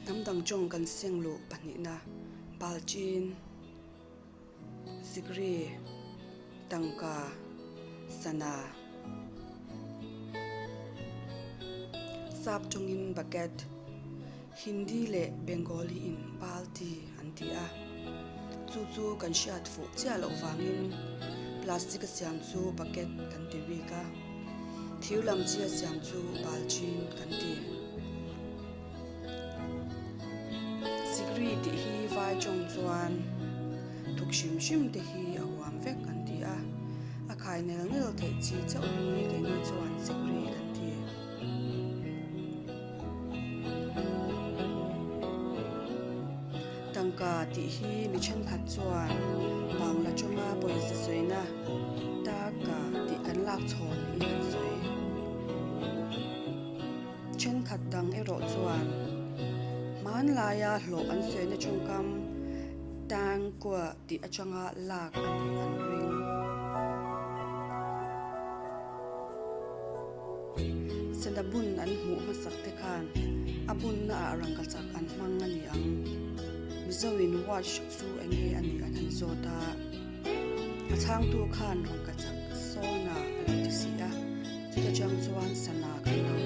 Hnam dang tawng kan seng luh pahnihna, Balchin, Sikri, Tangka, Sana. Sap tawngin Bucket, Hindi leh Bengali in Balti an ti a. Chu chu kan hriat fuh chiah loh vangin plastic a siam chu bucket kan ti bik a, thir lam chi a siam chu balchin kan ti. Sikri tih hi vai tawng chuan thuk hrim hrim te hi a huam vek an ti a, a khai nel nel theih chi chauh hi keini chuan sikri kan ti. Tangka tih hi mi thenkhat chuan Bangla tawnga pawisa sawina taka tih kan lak chhawn niin an sawi. Thenkhat dang erawh chuan hmanlaia hlawh an sawina tawngkam tangkua tih atanga lak a nih an ring. Sana bun an hmuh hmasak te khan a bunna ah rangkachak an hmang a ni ang. Mizo in watch chu eng nge a nih an han zawt a, a chhangtu khan rangkachak sawna a lo ti si a, chuta chang chuan sana kan lo.